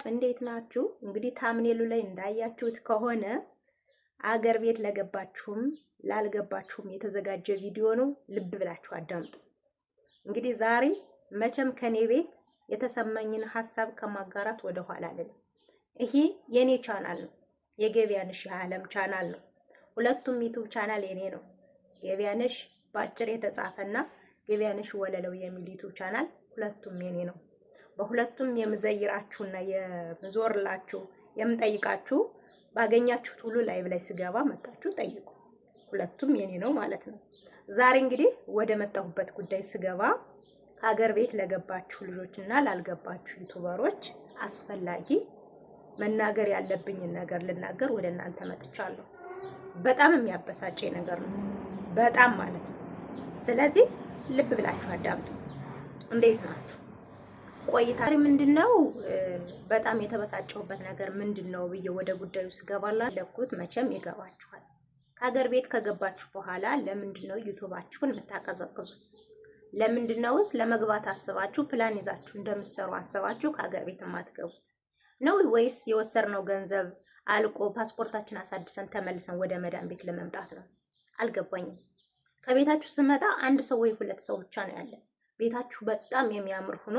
እንዴት ናችሁ? እንግዲህ thumbnail ኡ ላይ እንዳያችሁት ከሆነ አገር ቤት ለገባችሁም ላልገባችሁም የተዘጋጀ ቪዲዮ ነው። ልብ ብላችሁ አዳምጡ። እንግዲህ ዛሬ መቼም ከኔ ቤት የተሰማኝን ሀሳብ ከማጋራት ወደ ኋላ አልልም። ይሄ የኔ ቻናል ነው፣ የገቢያነሽ የዓለም ቻናል ነው። ሁለቱም YouTube channel የኔ ነው። ገቢያነሽ በአጭር የተጻፈና ገቢያነሽ ወለለው የሚል YouTube channel ሁለቱም የኔ ነው። በሁለቱም የምዘይራችሁና የምዞርላችሁ የምጠይቃችሁ ባገኛችሁት ሁሉ live ላይ ስገባ መጣችሁ ጠይቁ። ሁለቱም የኔ ነው ማለት ነው። ዛሬ እንግዲህ ወደ መጣሁበት ጉዳይ ስገባ ከሀገር ቤት ለገባችሁ ልጆችና ላልገባችሁ YouTuber ኦች አስፈላጊ መናገር ያለብኝን ነገር ልናገር ወደ እናንተ መጥቻለሁ። በጣም የሚያበሳጨኝ ነገር ነው፣ በጣም ማለት ነው። ስለዚህ ልብ ብላችሁ አዳምጡ። እንዴት ናችሁ? ቆይታ ምንድነው? በጣም የተበሳጨሁበት ነገር ምንድነው ብዬ ወደ ጉዳዩ ስገባላ ለኩት መቼም ይገባችኋል። ከሀገር ቤት ከገባችሁ በኋላ ለምንድን ነው YouTube ኣችሁን የምታቀዘቅዙት? ለምንድነውስ ለመግባት አስባችሁ ፕላን ይዛችሁ እንደምትሰሩ አስባችሁ ከሀገር ቤት የማትገቡት ነው ወይስ የወሰድነው ገንዘብ አልቆ ፓስፖርታችን አሳድሰን ተመልሰን ወደ መዳን ቤት ለመምጣት ነው? አልገባኝም። ከቤታችሁ ስመጣ አንድ ሰው ወይ ሁለት ሰው ብቻ ነው ያለ። ቤታችሁ በጣም የሚያምር ሆኖ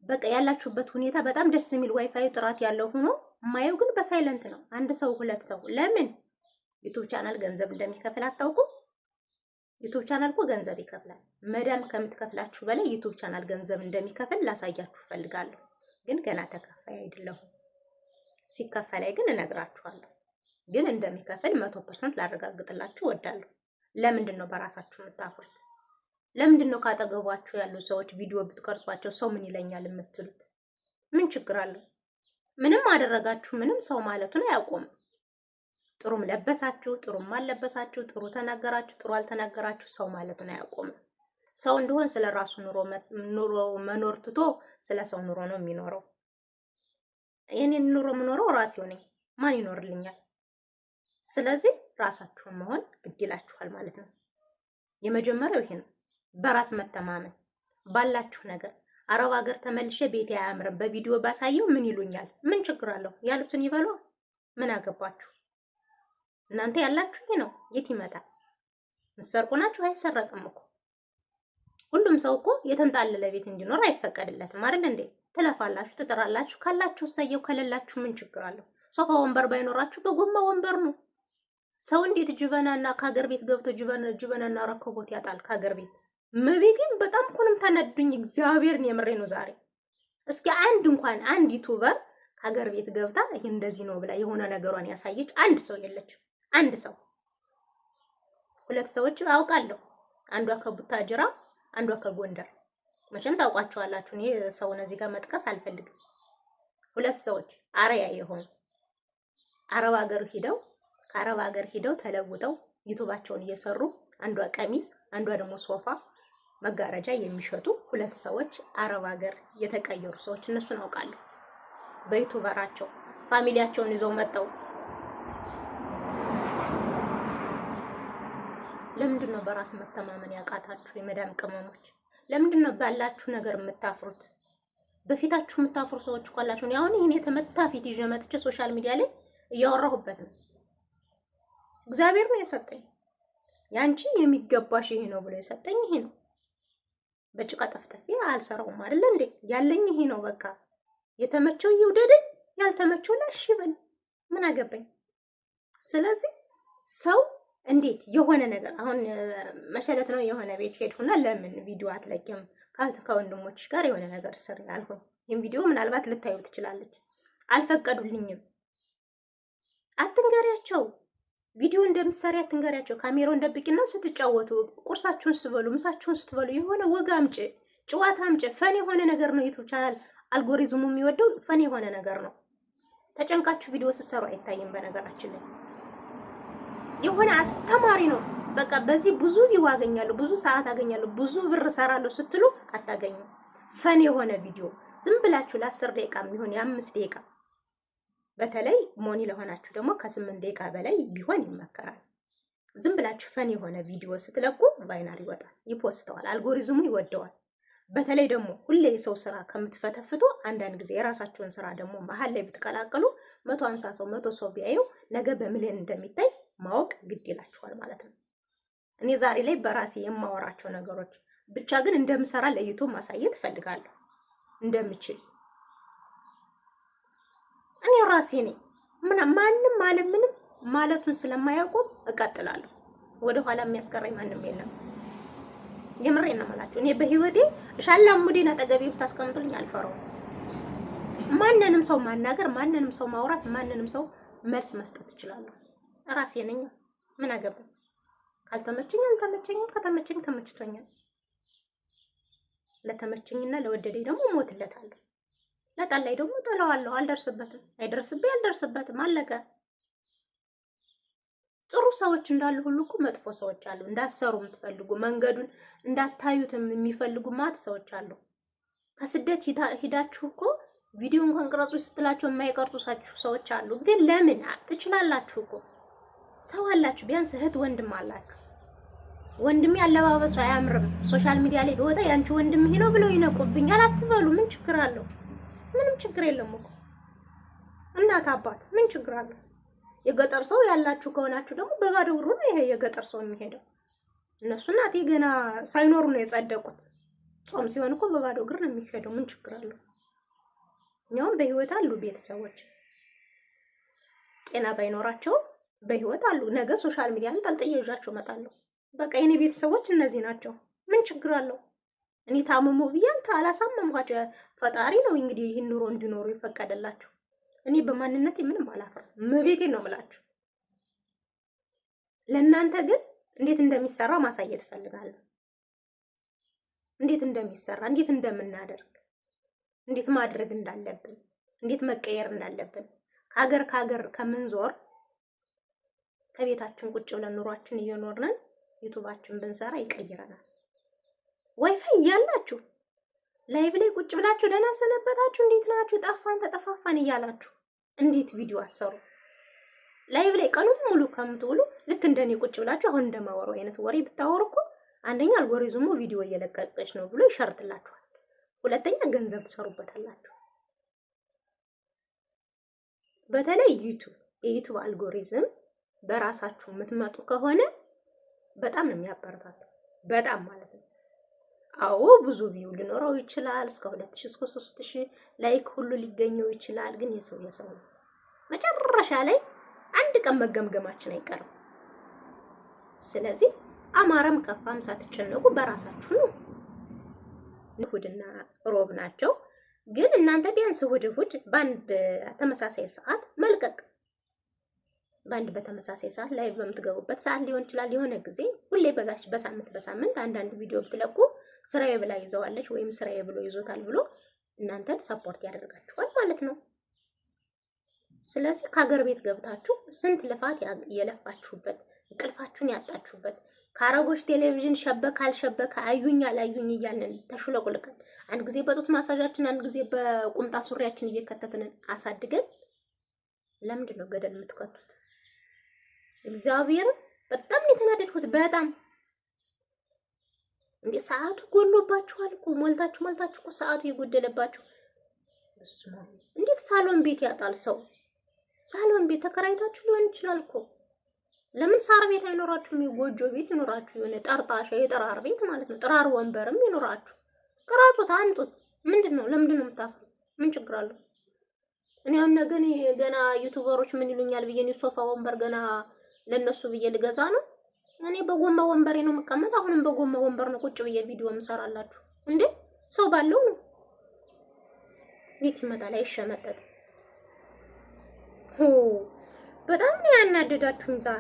በቃ ያላችሁበት ሁኔታ በጣም ደስ የሚል ዋይፋዩ ጥራት ያለው ሆኖ የማየው ግን በ silent ነው። አንድ ሰው ሁለት ሰው ለምን YouTube channel ገንዘብ እንደሚከፍል አታውቁም? YouTube channel እኮ ገንዘብ ይከፍላል። መዳም ከምትከፍላችሁ በላይ YouTube channel ገንዘብ እንደሚከፍል ላሳያችሁ እፈልጋለሁ። ግን ገና ተከፋይ አይደለሁም። ሲከፈላይ ግን እነግራችኋለሁ። ግን እንደሚከፍል 100% ላረጋግጥላችሁ እወዳለሁ። ለምንድን ነው በራሳችሁ የምታፍሩት? ለምንድን ነው ካጠገቧችሁ ያሉ ሰዎች ቪዲዮ ብትቀርጿቸው ሰው ምን ይለኛል የምትሉት? ምን ችግር አለው? ምንም አደረጋችሁ ምንም ሰው ማለቱን አያውቁም። ጥሩም ለበሳችሁ ጥሩም አልለበሳችሁ፣ ጥሩ ተናገራችሁ ጥሩ አልተናገራችሁ ሰው ማለቱን አያውቁም። ሰው እንደሆን ስለ ራሱ ኑሮ መኖር ትቶ ስለ ሰው ኑሮ ነው የሚኖረው። የኔን ኑሮ የምኖረው ራሴው ነኝ። ማን ይኖርልኛል? ስለዚህ ራሳችሁን መሆን ግድ ይላችኋል ማለት ነው። የመጀመሪያው ይሄ ነው። በራስ መተማመን ባላችሁ ነገር። አረብ ሀገር ተመልሼ ቤቴ አያምርም በቪዲዮ ባሳየው ምን ይሉኛል? ምን ችግር አለው? ያሉትን ይበሉ። ምን አገባችሁ እናንተ? ያላችሁ ይሄ ነው። የት ይመጣል? ምሰርቁ ናችሁ። አይሰረቅም እኮ ሁሉም ሰው እኮ የተንጣለለ ቤት እንዲኖር አይፈቀድለትም አይደል እንዴ? ትለፋላችሁ፣ ትጥራላችሁ። ካላችሁ እሰየው፣ ከሌላችሁ ምን ችግር አለው? ሶፋ ወንበር ባይኖራችሁ በጎማ ወንበር ነው። ሰው እንዴት ጅበናና ከሀገር ቤት ገብቶ ጅበናና ረከቦት ያጣል? ከሀገር ቤት መቤቴም በጣም እኮ ነው የምታናድዱኝ። እግዚአብሔርን የምሬ ነው። ዛሬ እስኪ አንድ እንኳን አንድ YouTuber ከሀገር ቤት ገብታ ይሄ እንደዚህ ነው ብላ የሆነ ነገሯን ያሳየች አንድ ሰው የለችም። አንድ ሰው ሁለት ሰዎች አውቃለሁ። አንዷ ከቡታጅራ፣ አንዷ ከጎንደር። መቼም ታውቋቸዋላችሁ። እኔ ሰውን እዚህ ጋር መጥቀስ አልፈልግም። ሁለት ሰዎች አርያ የሆኑ አረብ ሀገር ሂደው ከአረብ ሀገር ሂደው ተለውጠው YouTube ኣቸውን እየሰሩ አንዷ ቀሚስ አንዷ ደግሞ ሶፋ መጋረጃ የሚሸጡ ሁለት ሰዎች አረብ ሀገር የተቀየሩ ሰዎች እነሱን አውቃለሁ። በ YouTuber ኣቸው family ያቸውን ይዘው መጠው። ለምንድን ነው በራስ መተማመን ያቃታችሁ የመዳም ቅመሞች? ለምንድን ነው ባላችሁ ነገር የምታፍሩት? በፊታችሁ የምታፍሩ ሰዎች እኮ አላችሁ። እኔ አሁን ይህን የተመታ ፊት ይዤ መጥቼ social media ላይ እያወራሁበት ነው። እግዚአብሔር ነው የሰጠኝ። ያንቺ የሚገባሽ ይሄ ነው ብሎ የሰጠኝ ይሄ ነው። በጭቃ ጠፍጥፌ አልሰራውም አይደለ እንዴ? ያለኝ ይሄ ነው በቃ። የተመቸው ይውደደኝ፣ ያልተመቸው ላሽ ይበል። ምን አገባኝ? ስለዚህ ሰው እንዴት የሆነ ነገር አሁን መሰለት ነው የሆነ ቤት ሄድሁና ለምን ቪዲዮ አትለቂም ከወንድሞች ጋር የሆነ ነገር ስር ያልኩኝ። ይህም ቪዲዮ ምናልባት ልታዩ ትችላለች። አልፈቀዱልኝም። አትንገሪያቸው፣ ቪዲዮ እንደምትሰሪ አትንገሪያቸው። ካሜራውን ደብቂና ስትጫወቱ፣ ቁርሳችሁን ስትበሉ፣ ምሳችሁን ስትበሉ የሆነ ወግ አምጪ፣ ጨዋታ አምጪ። fun የሆነ ነገር ነው YouTube channel algorithm ኡ የሚወደው fun የሆነ ነገር ነው። ተጨንቃችሁ ቪዲዮ ስትሰሩ አይታይም። በነገራችን ላይ የሆነ አስተማሪ ነው። በቃ በዚህ ብዙ view አገኛለሁ፣ ብዙ ሰዓት አገኛለሁ፣ ብዙ ብር እሰራለሁ ስትሉ አታገኙም። fun የሆነ ቪዲዮ ዝም ብላችሁ ለ10 ደቂቃ የሚሆን የ5 ደቂቃ በተለይ money ለሆናችሁ ደግሞ ከ8 ደቂቃ በላይ ቢሆን ይመከራል። ዝም ብላችሁ fun የሆነ ቪዲዮ ስትለቁ viral ይወጣል፣ ይፖስተዋል፣ አልጎሪዝሙ ይወደዋል። በተለይ ደግሞ ሁሌ የሰው ስራ ከምትፈተፍቱ አንዳንድ ጊዜ የራሳችሁን ስራ ደግሞ መሀል ላይ ብትቀላቀሉ 150 ሰው 100 ሰው ቢያየው ነገ በሚሊዮን እንደሚታይ ማወቅ ግድ ይላችኋል ማለት ነው። እኔ ዛሬ ላይ በራሴ የማወራቸው ነገሮች ብቻ ግን እንደምሰራ ለይቶ ማሳየት እፈልጋለሁ። እንደምችል እኔ ራሴ ነኝ። ማንም አለ ምንም ማለቱን ስለማያውቁም እቀጥላለሁ። ወደኋላ የሚያስቀረኝ ማንም የለም። የምሬን ነው የምላችሁ። እኔ በህይወቴ ሻላ ሙዴን አጠገቤ ብታስቀምጡልኝ አልፈራውም። ማንንም ሰው ማናገር፣ ማንንም ሰው ማውራት፣ ማንንም ሰው መልስ መስጠት እችላለሁ። ራሴ ነኝ። ምን አገባኝ? ካልተመቸኝ አልተመቸኝም፣ ከተመቸኝ ተመችቶኛል። ለተመቸኝና ለወደደኝ ደግሞ ሞትለታለሁ፣ ለጠላኝ ደግሞ ጥለዋለሁ። አልደርስበትም፣ አይደርስብኝ፣ አልደርስበትም። አለቀ። ጥሩ ሰዎች እንዳሉ ሁሉ እኮ መጥፎ ሰዎች አሉ። እንዳሰሩ የምትፈልጉ መንገዱን እንዳታዩት የሚፈልጉ ማት ሰዎች አሉ። ከስደት ሂዳችሁ እኮ ቪዲዮ እንኳን ቅረጹ ስትላቸው የማይቀርጹሳችሁ ሰዎች አሉ። ግን ለምን ትችላላችሁ እኮ ሰው አላችሁ፣ ቢያንስ እህት ወንድም አላችሁ። ወንድሜ አለባበሱ አያምርም፣ social media ላይ ቢወጣ ያንቺ ወንድም ይሄ ነው ብለው ይነቁብኛል አትበሉ። ምን ችግር አለው? ምንም ችግር የለም እኮ እናት አባት ምን ችግር አለው? የገጠር ሰው ያላችሁ ከሆናችሁ ደግሞ በባዶ እግሩ ነው ይሄ የገጠር ሰው የሚሄደው። እነሱ እናቴ ገና ሳይኖሩ ነው የጸደቁት። ጾም ሲሆን እኮ በባዶ እግር ነው የሚሄደው። ምን ችግር አለው? እኛውም በህይወት አሉ ቤተሰቦች ጤና ባይኖራቸውም በህይወት አሉ። ነገ social media ን ጠልጥዬ ይዣቸው እመጣለሁ። በቃ የኔ ቤተሰቦች እነዚህ ናቸው። ምን ችግር አለው? እኔ ታመሙ ብያል አላሳመምኳቸው። ፈጣሪ ነው እንግዲህ ይህን ኑሮ እንዲኖሩ የፈቀደላቸው። እኔ በማንነቴ ምንም አላፍርም። መቤቴን ነው የምላችሁ። ለእናንተ ግን እንዴት እንደሚሰራ ማሳየት እፈልጋለሁ። እንዴት እንደሚሰራ፣ እንዴት እንደምናደርግ፣ እንዴት ማድረግ እንዳለብን፣ እንዴት መቀየር እንዳለብን ከሀገር ከሀገር ከምንዞር ከቤታችን ቁጭ ብለን ኑሯችን እየኖርነን ዩቱባችን ብንሰራ ይቀይረናል። ዋይፋይ እያላችሁ live ላይ ቁጭ ብላችሁ ደህና ሰነበታችሁ፣ እንዴት ናችሁ፣ ጠፋን ተጠፋፋን እያላችሁ እንዴት ቪዲዮ አሰሩ? live ላይ ቀኑን ሙሉ ከምትውሉ ልክ እንደኔ ቁጭ ብላችሁ አሁን እንደማወራው አይነት ወሬ ብታወሩ እኮ አንደኛ አልጎሪዝሙ ቪዲዮ እየለቀቀች ነው ብሎ ይሸርትላችኋል። ሁለተኛ ገንዘብ ትሰሩበታላችሁ። በተለይ ዩቱብ የዩቱብ አልጎሪዝም በራሳችሁ የምትመጡ ከሆነ በጣም ነው የሚያበረታተው። በጣም ማለት ነው። አዎ ብዙ view ሊኖረው ይችላል። እስከ 2000 እስከ 3000 like ሁሉ ሊገኘው ይችላል። ግን የሰው የሰው ነው። መጨረሻ ላይ አንድ ቀን መገምገማችን አይቀርም። ስለዚህ አማረም ከፋም ሳትጨነቁ በራሳችሁ ነው። እሁድና ሮብ ናቸው። ግን እናንተ ቢያንስ እሁድ እሁድ በአንድ ተመሳሳይ ሰዓት መልቀቅ በአንድ በተመሳሳይ ሰዓት ላይ በምትገቡበት ሰዓት ሊሆን ይችላል። የሆነ ጊዜ ሁሌ በዛች በሳምንት በሳምንት አንዳንድ ቪዲዮ ብትለቁ ስራዬ ብላ ይዘዋለች ወይም ስራዬ ብሎ ይዞታል ብሎ እናንተን support ያደርጋችኋል ማለት ነው። ስለዚህ ከሀገር ቤት ገብታችሁ ስንት ልፋት የለፋችሁበት እንቅልፋችሁን ያጣችሁበት ከአረቦች ቴሌቪዥን ሸበከ አልሸበከ አዩኝ አላዩኝ እያልን ተሹለቁልቀን አንድ ጊዜ በጡት ማሳዣችን አንድ ጊዜ በቁምጣ ሱሪያችን እየከተትን አሳድገን ለምንድን ነው ገደል የምትከቱት? እግዚአብሔር በጣም ነው የተናደድኩት። በጣም እንዴ ሰዓቱ ጎሎባችኋል እኮ ሞልታችሁ ሞልታችሁ እኮ ሰዓቱ የጎደለባችሁ። እንዴት ሳሎን ቤት ያጣል ሰው? ሳሎን ቤት ተከራይታችሁ ሊሆን ይችላል እኮ። ለምን ሳር ቤት አይኖራችሁም? የጎጆ ቤት ይኖራችሁ፣ የሆነ ጠርጣሻ የጥራር ቤት ማለት ነው። ጥራር ወንበርም ይኖራችሁ። ቅረጹት፣ አምጡት። ምንድን ነው? ለምንድን ነው የምታፍሩ? ምን ችግር አለው? እኔ አሁን ነገ ገና ዩቱበሮች ምን ይሉኛል ብዬ እኔ ሶፋ ወንበር ገና ለነሱ ብዬ ልገዛ ነው። እኔ በጎማ ወንበሬ ነው የምቀመጥ። አሁንም በጎማ ወንበር ነው ቁጭ ብዬ ቪዲዮ የምሰራላችሁ። እንዴ ሰው ባለው ነው የት ይመጣል? አይሸመጠጥ። ሆ በጣም ነው ያናደዳችሁኝ ዛሬ።